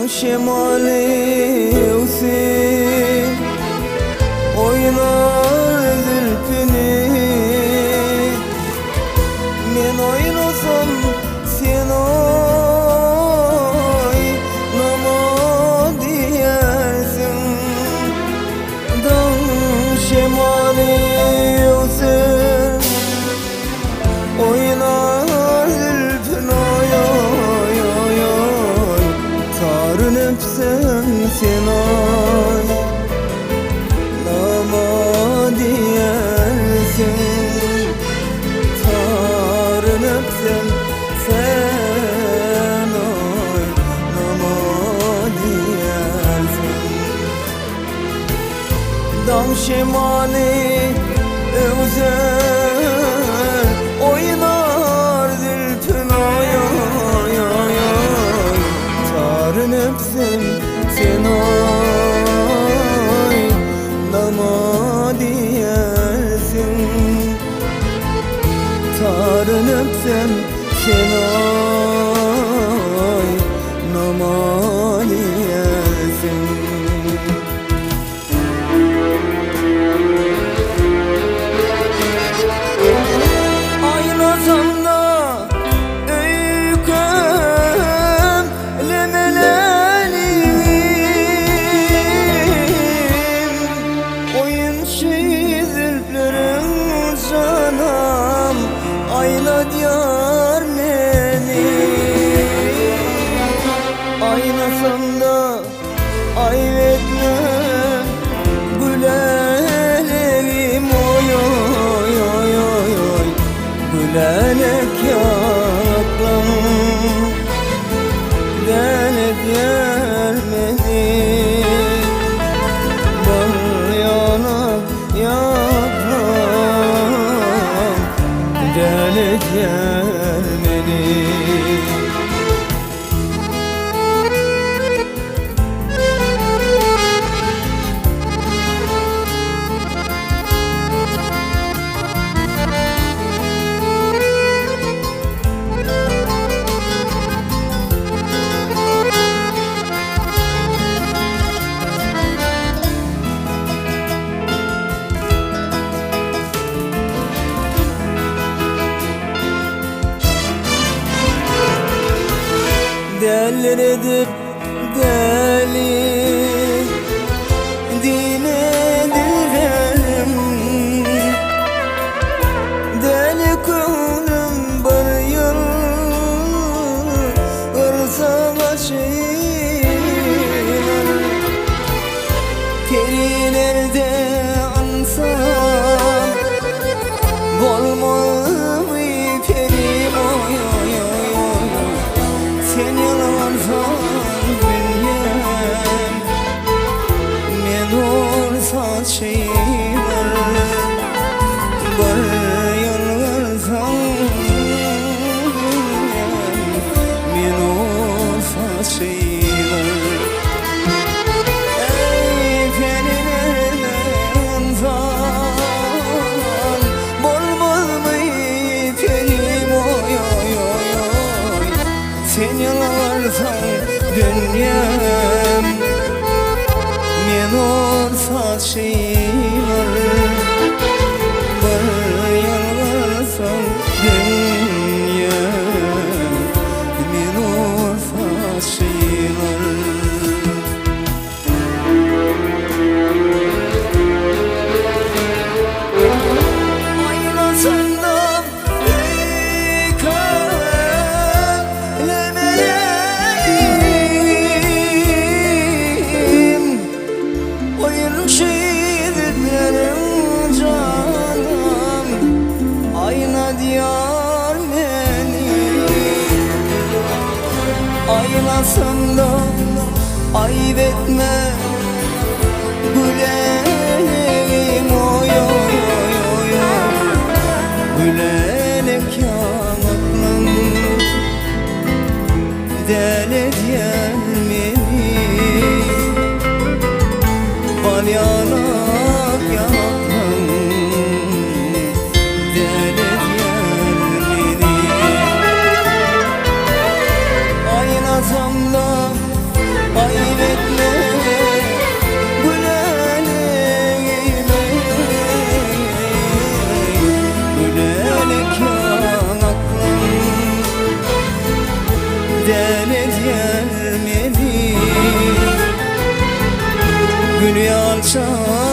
şemaly öwsün, Oýnar zülpüni. Men oýnasam sen oýnama diýersiň. Daň şemaly öwsün, Oýnar zülpün oý oý oý oý Taryn öpsem sen oý Nama diýersiň Taryn öpsem sen oý Nama diýersiň Daň şemaly öwser, Oýnar zülpün oý oý oý oý Taryn öpsem sen oý Nama diýersiň Taryn öpsem sen oý Nama diýersiň. Aýnasam-da öýkem lemelelim, Oýunçy zülpleriň janam aýladýar meni. Aýnasam-da aýp etme gülälegim oý oý oý oý oý Gülälek ýaklam däl edýär meni. Bal ýalak ýaklam däl edýär meni. Däliredip däli diýme dilberim, Däli köňlüm bir ýyl yrsaga şeýler. Perilerde ynsan bolmazmy perim oý oý oý oý Sen ýalňarsaň dünýäm men bolsa çynar. Bir ýalňarsaň dünýäm men bolsa çynar. Eý perilerden ynsan bolmazmy perim oý oý oý oý Sen ýalňarsaň dünýäm men bolsa çynar. Bir ýalňarsaň dünýäm men bolsa çynar. Aýnasynda öýkem lemelerim, Oýunçy zülpleriň janam aýladýar meni. Aýnasynda aýyp etme gülälegim oý oý oý oý oý Gülälek ýaňaklam däli edýär meni. Bal ýalak ýaňaklam däli edýär meni. Aýnasam-da. çal.